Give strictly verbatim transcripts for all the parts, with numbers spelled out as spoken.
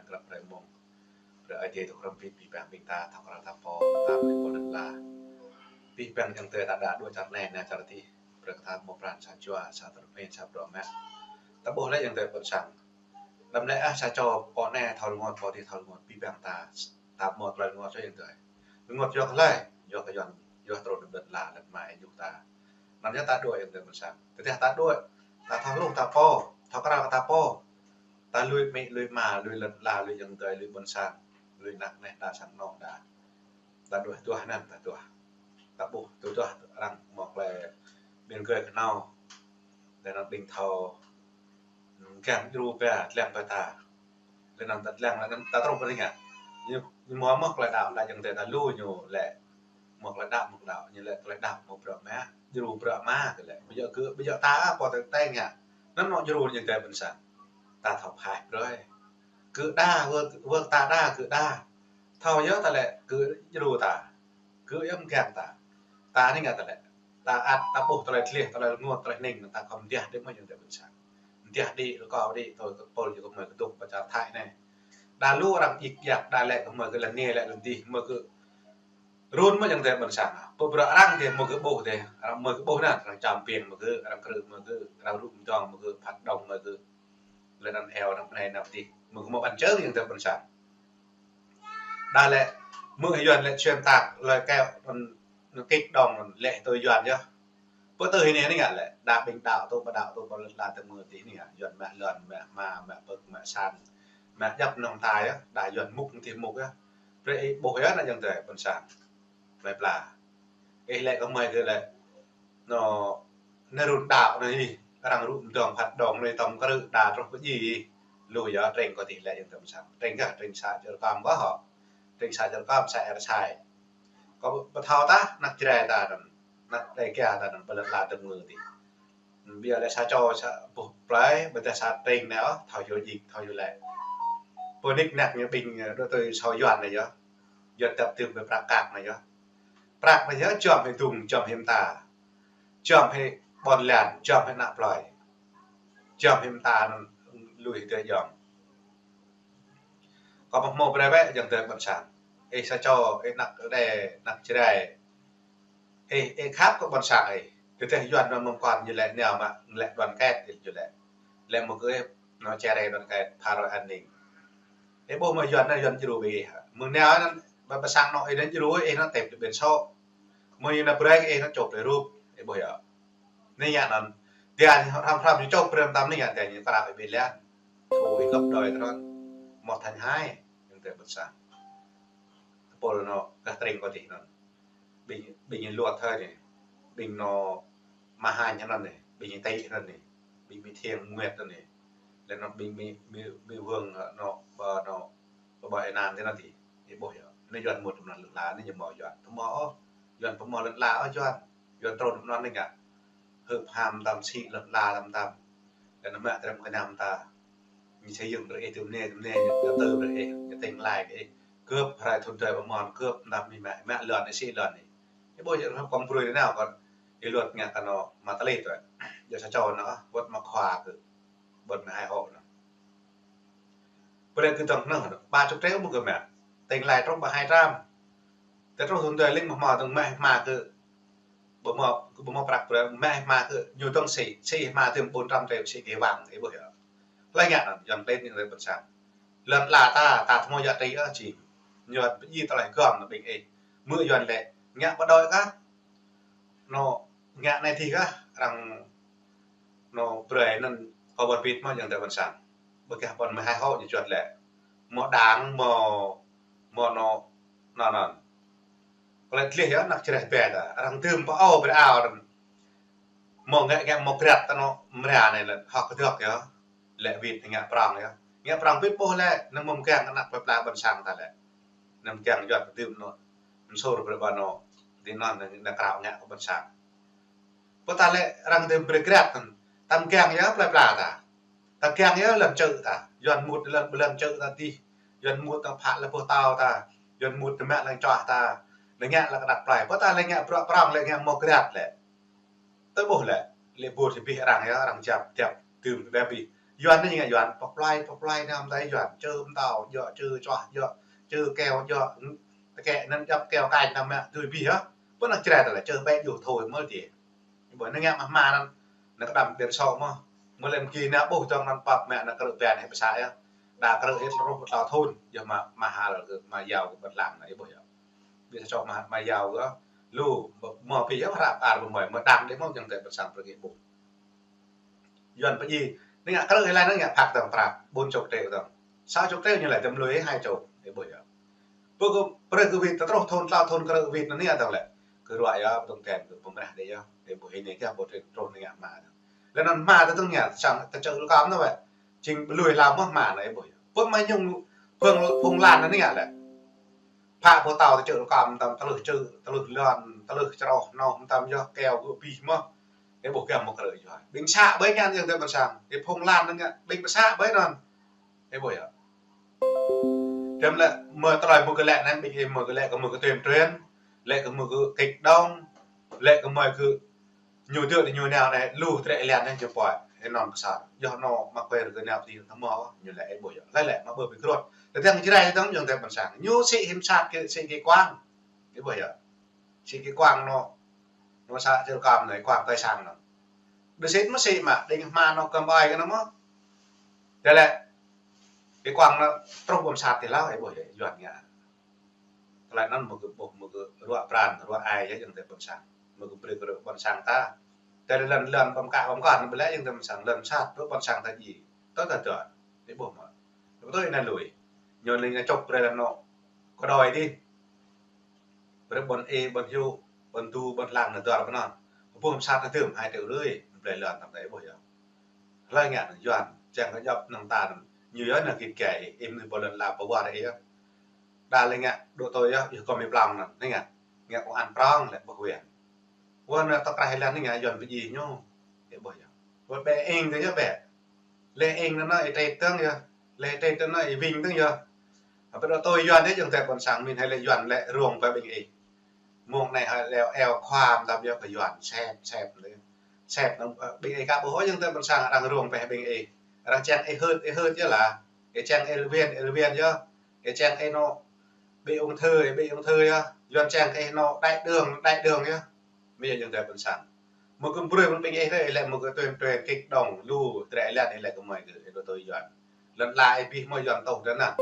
Krăp hrơi mông. Brơi Ơi Adai tŭ hrŏm pĭt abih bang ƀing ta, thâo krăn ta pô, ta ƀu pô lŏn la. Abih bang ayŏng adơi ta đa đuaĭ čar anai, nao čar adih. Brơi kơ ta hmâo pran sa jua, sa tơlơi pơmĭn, sa bruă mă. Ta ƀuh lĕ ayŏng adơi ƀôn sang. Đăm lĕ ah sa čô pô anai thâo rơngot, pô adih thâo rơngot, abih bang ta, ta hmâo tơlơi rơngot yơh ayŏng adơi. Rơngot yua hlơi, yua kơ Yuan, yua trŭn lŏn la, lŏn mă ih juh ta. Anŭn yơh ta đuaĭ ayŏng adơi ƀôn sang. Tơdah ta đuaĭ, ta thâo hluh ta pô, thâo krăn ta pô. Ta lui amĭ, lui ama, lui lŏn la, lui ayŏng adơi, lui ƀôn sang, lui anăk anai, đa sang anŏ đa. Ta đuaĭ duah anŭn, ta duah. Ta ƀuh, ta duah arăng hmâo tơlơi ƀing gơ̆ kơnâo. Lĕ anŭn ƀing thâo, hm, kiăng djru pia, lăng pia ta. Lĕ anŭn ta lăng, lĕ anŭn ta truh pơ anai ngă. Ñu, ñu hmâo mơ̆ tơlơi đaŏ, đaŏ ayŏng adơi ta lu ñu lĕ. Hmâo tơlơi đaŏ, hmâo đaŏ, ñu lĕ tơlơi đaŏ, hmâo bruă mă, djru bruă mă kơ lĕ. Ƀu djơ̆ kơ, ƀu djơ̆ ta, pô tơ̆ng tơ̆ng ngă. Anŭn hmâo djru ayŏng adơi ƀôn sang. Ta thâo pơhaih brơi. Kơ đa, wơ̆t, wơ̆t ta đa, kơ đa. Thâo yơh ta lĕ, kơ djru ta. Kơ yơh mơ̆ng kiăng ta. Ta anai ngă ta lĕ. Ta ăt, ta ƀuh tơlơi gleh, tơlơi rơngot, tơlơi hning, ta khŏm mơdiah đĭ mơ̆ ayŏng adơi ƀôn sang. Mơdiah đĭ, rơkâo đĭ, tui kơ pôl yơh kơ mơi kơdŭk pơ čar Thái anai. Đa lu arăng djik djak, đa lĕ kơ mơi kơ lŏn anai lĕ lŏn adih, mơi kơ run mơ̆ ayŏng adơi ƀôn sang. Pơ bruă arăng dih, mơi kơ ƀuh dih, arăng mơi kơ ƀuh anŭn, arăng čăm piêng mơi kơ, arăng krư̆ mơi kơ, arăng rŭ mơdong mơi kơ, phat đŏng mơi kơ. Lĕ anŭn eo, anŭn anai, anŭn adih. Mơi kơ hmâo ƀăn čơ̆ng ayŏng adơi ƀôn sang. Đa lĕ, mơ̆ Yuan lĕ xuyên tạc, lời kêu, anŭn, anŭn kích động, anŭn lĕ tui Yuan yơh. Pơ tơ hĭ anai ngă lĕ, đa ƀing đaŏ tŭ, ƀu đaŏ tŭ, ƀu lŏn la tơ̆ng mơ̆ adih anai ngă. Yuan mă lŏn, mă hma, mă pơ̆k, mă sang, mă djŏp anŭn ta yơh, đa Yuan mŭk adih mơ̆ yơh. Brơi ih ƀuh yơh anŭn ayŏng adơi ƀôn sang. Plơi pla. Ih lĕ kơ mơi kơ lĕ. Anŭn, anai run đaŏ anai, arăng rŭ mơdong phat đŏng anai tŏm krư̆ đa truh pơ djai. Lu yơh, tring kơ adih lĕ ayŏng adơi ƀôn sang. Tring kah, tring să Čư̆ Rơkăm kah hŏ. Tring să Čư̆ Rơkăm, să Êr Sai. Kâo ƀu thâo tah, anăk Jrai ta anŭn, anăk Dêga ta anŭn, ƀu lŏn la tơ̆ng mơ̆ adih. Ƀiă lĕ sa čô, sa boh plơi, ƀôdah sa tring anai ôh, thâo yua djik, thâo yua lĕ. Pơ nik nak ñu ƀing, ơ, đuaĭ tui sô Yuan anai yơh. Yuan tơpă tơ̆m ƀơi prăk kăk anai yơh. Prăk anai yơh, čăm hĭ adung, čăm hĭ mơta. Čăm hĭ ƀôn lan, čăm hĭ anăk plơi. Čăm hĭ mơta anŭn lui hĭ tơ jŏng. Kâo ƀu hmâo brơi bĕ ayŏng adơi ƀôn sang. Ih sa čô, ih anăk Êđê, anăk Jrai. Ih, ih khăp kơ ƀôn sang ih. Tơdah Yuan anŭn mơ̆ng kon ñu lĕ nao mă, lĕ đoàn kết ih ñu lĕ. Lĕ mơ̆ kơ ih, anŭn Jrai đoàn kết, phara an ninh. Ih ƀuh mơ̆ Yuan anŭn Yuan djru ƀing ih. Mơ̆ng nao anŭn, ƀă ƀă sang anŏ ih anŭn djru, ih anŭn tĕp tơ ƀing sô. Mơ̆ ñu anŭn brơi ih anŭn čŏp lĕ rup. Ih ƀuh yơh. Anai ngă anŭn. Dia ñu hrăm hrăm ñu čŏp brơi mơtam anai ngă dia ñu krao ƀing lan. Thu ih găp đơi tơnăn. Mơ̆ thành hai. Ayŏng adơi ƀôn sang. Tơpul anŭn gah tring kơ adih anŭn. Ƀing, ƀing ñu luăt hơi anai. Ƀing anŭn Mahañ anŭn anai. Ƀing ñu Tây anŭn anai. Ƀing Mi Thiêng Nguyệt anŭn anai. Lĕ anŭn ƀing Mi, Mi, Mi Vương anŭn, ƀă anŭn, ƀă ƀă Ê Nan anŭn adih. Ih ƀuh yơh. Anai Yuan mŭt tơm anŭn lŏn la anai ñu hmâo Yuan. Tơm ôh. Yuan tơm lŏn la ôh Yuan. Yuan trŭn tơm anŭn anai ngă. Hưp ham tơm sĭ lŏn la tơm tơm. Lĕ anŭn mă tơm kơnăm ta. Ñu xây dựng brơi ih tơm anai, tơm anai, ñu đầu tư brơi ih, ñu tơ̆ng lai kơ ih. Gơ̆p hrơi thŭn tơdơi ƀu mơ̆n, gơ̆p mơtam ih mă, mă lŏn ih sĭ lŏn ih. Ih ƀuh yơh hŏk kông brơi anai nao kơ. Ih luăt ngă kơ anŭn mă tơlơi tui. Yua sa čô anŭn, wơ̆t mă khua kơ. Ƀuôn mă hai hộ anŭn. Ƀu lĕ kơ dơ̆ng anŭn, ba chục triệu mơ̆ kơ mă. Tơ̆ng lai truh ƀă hai trăm. Tơ truh thŭn tơdơi lĕ mă hma dơ̆ng mă hma kơ. Ƀu hmâo, ƀu hmâo prăk brơi, mă hma kơ. Ñu dơ̆ng sĭ, sĭ hma tơ̆m bốn trăm triệu sĭ kơ wang, ih ƀuh yơh. Hlơi ngă anŭn, Yuan klĕn ñu lĕ ƀôn sang. Lŏn la ta, ta tơm giá trị ôh či. Ñu pơjing tơlơi gơ̆m anŭn ƀing ih. Mơ̆ Yuan lĕ, ngă ƀă đơi kah. Anŭn ngă anai adih kah, arăng anŭn brơi anŭn kơ ƀôn pit mơ̆ ayŏng adơi ƀôn sang. Ƀơi gah ƀôn mười hai hộ ñu juăt lĕ. Mơ̆ đang, mơ̆, mơ̆ anŭn, anŭn, anŭn. Kơ lĕ gleh yơh, anăk Jrai ƀĕ ta. Arăng tơ̆m pơ ao brơi ao anŭn. Mơ̆ ngă, ngă mơ̆ grăt anŭn mra anai lĕ, hŏk kơdơ̆k yơh. Lĕ wĭt ngă prŏng yơh. Ngă prŏng pit ƀuh lĕ, anŭn mơ̆ng kiăng anăk plơi pla ƀôn sang ta lĕ. Anŭn mơ̆ng kiăng juăt tơ̆m anŭn. Msur brơi ƀă anŭn. Dih anŭn, anŭn, anŭn krao ngă kơ ƀôn sang. Pơ ta lĕ arăng tơ̆m brơi grăt anŭn. Tơ̆m kiăng yơh plơi pla ta. Tơ̆m kiăng yơh lŏn čư̆ ta. Yuan mŭt lŏn, lŏn čư̆ ta adih. Yuan mŭt tơ̆ng phă lĕ boh tâo ta. Yuan mŭt tơ̆m mă lŏn čoh ta. Anŭn ngă lĕ kơ anăk plơi. Pơ ta lĕ ngă bruă prŏng lĕ ngă mơ̆ grăt lĕ. Tơ ƀuh lĕ, lĕ ƀuh či abih arăng yơh, arăng čap, čap, tơ̆m tơ ƀĕ abih. Yuan anai ngă Yuan pơplai, pơplai năm tai Yuan, čơ mơtâo, djơ̆ čơ čuah, djơ̆ čơ keo, djơ̆ tơkĕ anŭn djăp keo kañ năm mă dưi bih yơh. Pơ anŭn črĕ tơlơi čơ bĕ djơ̆ thoi mơ̆ dih. Ƀơi anai ngă mah mah anŭn, anŭn kơđăm ƀiă sô mơ̆. Mơ̆ lĕ mơ̆ng ki anai ƀuh tơ̆ng anŭn pap mă anŭn krư̆ ƀiă anai pơsă yơh. Đa krư̆ hĭ truh pơtao thun, yơh mă, mă hal kơ mă yao kơ ƀơ̆t lăng anai ih ƀuh yơh. Ƀiă sô mă, mă yao kơ lu, mơ̆ pĭ yơh hră ar mơ̆ mơ̆ đang đĭ mơ̆ jing tơlơi pơsang pơrơngi ƀuh. Yuan pơjing, anai ngă krư̆ hĭ lĕ anai ngă phak tơ̆ng prăk, ƀôn čôk tơ̆ng. Sa čôk tơ̆ng ñu lĕ tơm lui hai čôk, ih ƀuh yơh. Pơ kơ, prĕ kơ wĭt tơtruh thun tlâo thun krư̆ wĭt anai ngă tơ̆ng lĕ. Kơ ruă yơh, pơtơ̆ng ten kơ pơmrah đĭ yơh, ih ƀuh hĭ anai kiăng ƀu tơ̆ng truh anai ngă mă. Lĕ anŭn mă tơ̆ng ngă, sang tơčơ̆ rơkam anŭn wĕ. Jing lui hlâo mơ̆ mă anai ih ƀuh yơh. Pơ mă ñung, phung, phung lan anai ngă lĕ. Phă pơtao tơčơ̆ rơkam tơ̆ng tơlưh čơ, tơlưh lŏn, tơlưh čroh, noh tơ̆ng yơh keo kơ bih mơ̆. Ih ƀuh kiăng mơ̆ krư̆ yơh. Ƀing să ƀơi ngăn jing tơlơi pơsang. Ih phung lan anai ngă, ƀing pơsă ƀơi anŭn. Ih ƀuh yơh. Tơm lĕ mơ̆ tơlơi mơ̆ kơ lĕ anai ƀing ih mơ̆ kơ lĕ kơ mơ̆ kơ tuyên truyền, lĕ kơ mơ̆ kơ kích động, lĕ kơ mơ̆ kơ ñu djơ̆ tơ ñu nao anai lu trĕ lĕ anai ñu pơai, ih anŭn pơsă. Yơh anŭn mă kơ rơkơi nao pơti tơmơ̆, ñu lĕ ih ƀuh yơh. Lĕ lĕ mă ƀơi ƀing krư̆. Tơdang Jrai tơ̆ng jing tơlơi pơsang. Ñu sĭ hiam sat kơ sĭ kơ kuang. Ih ƀuh yơh. Sĭ kơ kuang anŭn. Anŭn sa čơkam anai kuang tơi sang anŭn. Đơ sĭ mơ̆ sĭ mă, đing hma anŭn kơm ƀai kơ anŭn mơ̆. Tơlơi, kơ kuang anŭn truh ƀơ̆ng sat tơlơi, ih ƀuh yơh, Yuan ngă. Tơlơi anŭn mơ̆ kơ ƀuh, mơ̆ kơ ruă pran, ruă ai yơh jing tơlơi pơsang. Mơ̆ kơ brơi kơ pơsang ta. Tơlơi lŏn, lŏn pơm kă, pơm kăn, ƀu lĕ jing tơlơi pơsang, lŏn sat, truh pơsang ta ji. Tơl ta dŏ. Ih ƀuh mơ̆. Ƀu tui anai lui. Ñu lĕ ngă čŏk brơi lŏn anŭn. Kơ đôi dih. Brơi ƀôn ê, ƀôn hyu, ƀôn tu, ƀôn lăng anai dŏ pơ anŭn. Ƀuh mơ̆ sat ta tơm hai triệu rưỡi. Blơi lŏn tơm ta ih ƀuh yơh. Hlơi ngă anŭn Yuan, čang kơ djŏp anŭn ta anŭn. Ñu yơh anŭn git gai, ih mơnuih ƀơi lŏn ala pơwar ih yơh. Đa lĕ ngă, dŏ tui yơh, yơh kơ mi plang anŭn, anai ngă. Ngă kông an prong lĕ ƀuh Yuan. Wơ̆t anŭn tơkrah ih lăng anai ngă Yuan pơjing ñu. Ih ƀuh yơh. Wơ̆t ƀĕ ing tơ yơh ƀĕ. Lĕ ing anŭn ih trĕt tơ̆ng yơh. Lĕ trĕt tơ̆ng anŭn ih wing tơ̆ng yơh. Apa dŏ tui Yuan ih jing tơlơi pơsang min hai lĕ Yuan lĕ rông pơ ƀing ih. Mông anai hơi leo eo khua mơtam yơh kơ Yuan, sep, sep anai. Sep anŭn, ơ, ƀing ih kơ ƀuh ôh jing tơlơi pơsang arăng rông pơ ƀing ih. Arăng čang ih hưt, ih hưt yơh lah. Ih čang ih lơ win, ih lơ win yơh. Ih čang ih anŭn bị ung thư, ih bị ung thư yơh. Yuan čang ih anŭn đại đường, đại đường yơh. Mơ̆ yơh jing tơlơi pơsang. Mơ̆ kơ brơi mơ̆ ƀing ih tơ, ih lĕ mơ̆ kơ tuyên truyền kích động lu, trĕ lĕ ih lĕ kơ mơi kơ, ih dŏ tui Yuan. Lŏn ala ih bih mơ̆ Yuan tŭ tơ anŭn.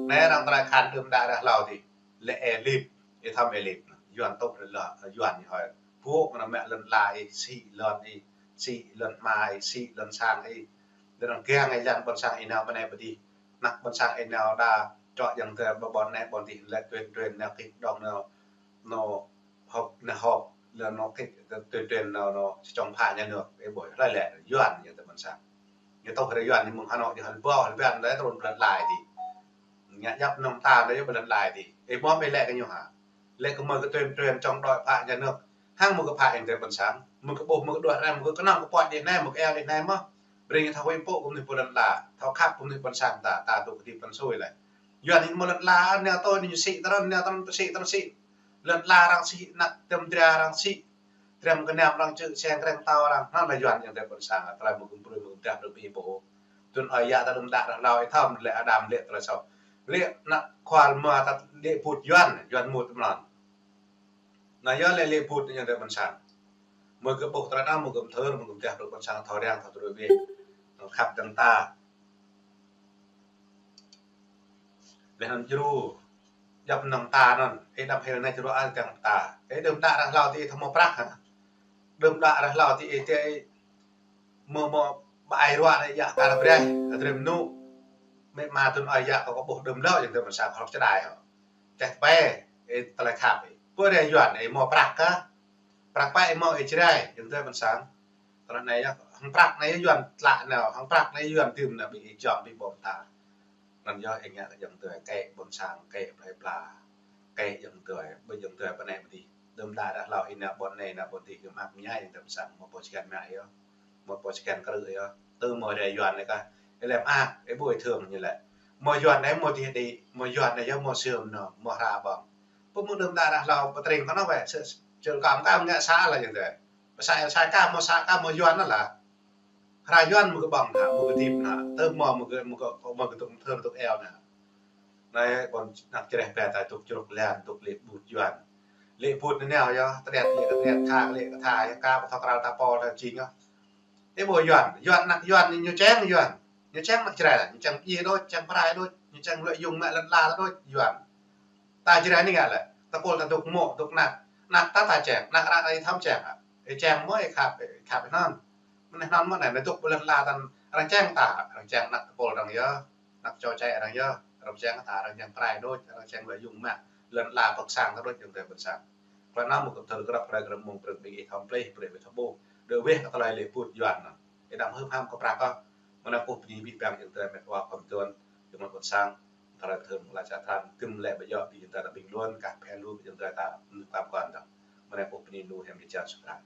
Anai arăng tơlơi khan đưm đă ră hlâo dih. Lĕ ih lip, ih thăm ih lip. Yuan tŭ lĕ lŏn, Yuan ñu hơi. Pô mơ̆ mă lŏn ala ih, sĭ lŏn ih, sĭ lŏn hma ih, sĭ lŏn sang ih. Dơ̆ng arăng kiăng ih lăng ƀôn sang ih nao pơ anai pơ dih. Anăk ƀôn sang ih nao đa, čŏk jing tơlơi ƀơ ƀôn anai ƀôn dih lĕ tuyên truyền nao kích động nao, nao họp, nao họp, lĕ nao kích, tuyên truyền nao, nao chống phá nhà nước, ih ƀuh, hlơi lĕ, Yuan ñu tơlơi pơsang. Ñu tŭ hrơi Yuan ñu mơ̆ng Hà Nội, ñu hăn ƀuh, hăn ƀiăn, lĕ trŭn pơ lŏn ala dih. Ngă djŏp anŭn ta lĕ yơh pơ lŏn ala dih. Ih ƀuh ih lĕ kơ ñu hă. Lĕ kơ mơi kơ tuyên truyền chống đối phá nhà nước. Hăng mơi kơ phá jing tơlơi pơsang. Mơi kơ ƀuh, mơi kơ đuaĭ anai, mơi kơ kơnơ̆ng kơ pơ̆t đĭ anai, mơi kơ eo đĭ anai mơ̆. Brơi ñu thâo huĭ pô kơ mơnuih pơ lŏn ala. Thâo khăp kơ mơnuih pơsang ta, ta tŭ kơdip pơsui lĕ. Yuan ñu mơ̆ lŏn ala, nao tui ñu sĭ tơrăn, nao tơrăn sĭ, tơrăn sĭ. Lŏn ala arăng sĭ, anăk tơm dra arăng sĭ. Trem kơnam arăng čư̆, seng kreng tao arăng, anŭn lĕ Yuan jing tơlơi pơsang, tơlơi mơ̆ kơ brơi mơ̆ kơ dah brơi ih ƀuh. Tui anŭn ơi yă ta đưm đă ră hlâo ih thăm lĕ Adam lĕ tơlơi soh. Lĕ anăk khua mơ̆ ta lĕ put Yuan, Yuan mut mơ̆n. Anai yơh lĕ lĕ put ñu tơlơi pơsang. Mơi kơ ƀuh tơlơi anŭn mơi kơ thơr, mơi kơ dah brơi pơsang thâo răng, thâo tơlơi wĭt. Khăp dơ̆ng ta. Lĕ anŭn djru, djŏp anŭn ta anŭn, ih đăm hil anai djru ai kiăng ta. Ih đưm đă ră hlâo dih ih thâo mơ̆ prăk hă. Đưm đă ră hlâo dih ih tơ ih mơ̆ mơ̆ ƀai ruă anai yă kar brơi, adrem nu. Mĕ ma tŭn ơi yă kơ kơ ƀuh đưm đă jing tơlơi pơsang hlŏk čơđai hŏ. Čeh tơpai, ih tơlơi khăp ih. Pơ rai Yuan ih mơ̆ prăk kơ. Prăk pă ih mơ̆ ih čơđai, jing tơlơi pơsang. Tơlơi anai yơh, hăng prăk anai yơh Yuan tlă nao, hăng prăk anai yơh Yuan tơm nao ƀing ih čŏng ƀing ƀom ta. Anŭn yơh ih ngă kơ jing tơlơi kĕ ƀôn sang, kĕ plơi pla, kĕ jing tơlơi, ƀơi jing tơlơi pơ anai pơ dih. Đưm đă ră hlâo ih nao ƀôn anai nao ƀôn dih kơ mă mơñai jing tơlơi pơsang, mơ̆ pô čơkăn mă yơh, mơ̆ pô čơkăn krư̆ yơh. Tơ mơ̆ rai Yuan anai kah, ih lĕ mă, ih ƀu ih thương ñu lĕ. Mơ̆ Yuan anai mơ̆ dih đĭ, mơ̆ Yuan anai yơh mơ̆ sưm nao, mơ̆ hră ƀơ̆ng. Pơ mơ̆ đưm đă ră hlâo pơtring kơ anŭn wĕ, čơ, čơ kăm kăm ngă sa lĕ jing tơlơi. Pơsai, sai kah mơ̆ sa kah mơ̆ Yuan anŭn lah. Hra Yuan mơ̆ kơ ƀơ̆ng hă, mơ̆ kơ dĭp hă, tơ mơ̆ mơ̆ kơ, mơ̆ kơ, mơ̆ kơ tŭk thơr tŭk eo hă. Anai ƀôn anak čơreh pĕ ta tŭk čruk lan, tŭk lĕ ƀut Yuan. Lĕ ƀut anai nao yơh, tơlĕt lĕ kơ tơlĕt, tha lĕ kơ tha, yơh ka ƀu thâo krao ta pô ta jing yơh. Ih ƀu Yuan, Yuan anak Yuan ñu čeng Yuan. Ñu čeng anak Jrai lah, ñu čeng pơdjai đôč, čeng prai đôč, ñu čeng luă yŭng mă lŏn ala đôč, Yuan. Ta Jrai anai ngă lĕ, tơpul ta dŏ mơ̆, dŏ anak. Anak ta ta čeng, anak arăng ih thâo čeng hă. Ih čeng mơ̆ ih khăp, ih khăp ih anŭn. Mơ̆n ih anŭn mơ̆n anai, anai dŏ pơ lŏn ala ta, arăng čeng ta, arăng čeng anak tơpul arăng yơh. Anak čô čai arăng yơh, arăng čeng ta, arăng čeng prai đôč, arăng čeng luă yŭng mă lŏn ala pơ sang ta đôč, yŭng tơ pơ sang. Kơ anŭn mơ̆ kơ thâo krăp rai krăp mơ̆ng prơ̆ng ƀing ih thâo plih, brơi ih thâo ƀuh. Đơ weh kơ tơlơi lĕ ƀut Yuan anŭn. Ih đăm hưp ham kơ prăk kơ. Mơ̆n anai kơkuh bơni abih bang yŭng tơ met wa kơ mơ̆ng tuan, yŭng mơ̆n pơ sang, tơlơi thơm kơ la ča tran, tơm lĕ ƀu djơ̆ ƀing yŭng tơ ta ƀing luôn, kah phe lu ƀing yŭng tơ ta, mơ̆n tam kon dơ̆ng. Mơ̆n anai kơkuh bơni lu hem ƀing čar sŭ prăk.